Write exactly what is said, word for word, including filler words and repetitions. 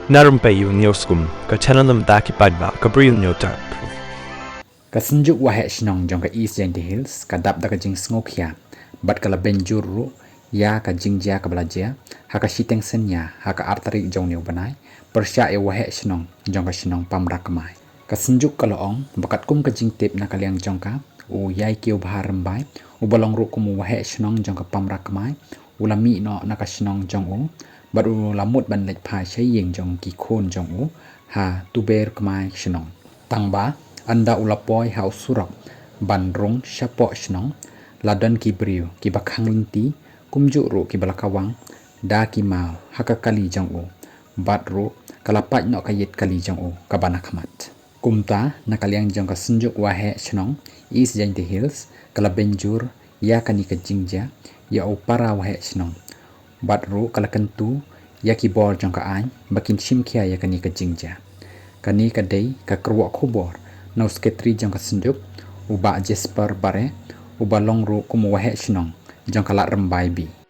Na rympei ïa u News Kum, ka channel na bynta ki paidbah ka Bri u Hynñiewtrep. Ka Synjuk Waheh Shnong jong ka East Jaintia Hills ka dap da ka jingsngewkhia bad ka la bynjur ruh ïa ka jingjia kaba la jia ha ka shiteng synñia ha ka ar tarik jong une u bnai pyrshah ïa u Waheh Shnong jong ka shnong Pamra Kmai. Ka Synjuk ka la ong ba katkum ka jingtip na ka liang jong ka, u Ïaikiew Bha Rymbai uba long ruh kum u Waheh Shnong jong ka Pamra Kmai u la mih noh na ka shnong jong u bad u la mut ban leit phai sha ïing jong ki khun jong u ha Tuber Kmai Shnong. Tangba ynda u la poi ha u surok ban rung shapoh shnong, la don ki briew kiba khang lynti kumjuh ruh kiba la kawang da ki maw ha ka kali jong u bad ruh ka la pait noh ka ïit kali jong u kaba na khmat. Kumta na ka liang jong ka Synjuk Waheh Shnong East Jaintia Hills ka la bynjur ïa kane ka jingjia ïa u para Waheh Shnong bad ruh ka la kyntu ïa ki bor jong ka aiñ ba kin shim khia ïa kane ka jingjia. Kane ka dei ka kyrwoh khubor na u Secretary jong ka Synjuk, u Bah Jasper Bareh, uba long ruh kum u Waheh Shnong jong ka Lad Rymbai B.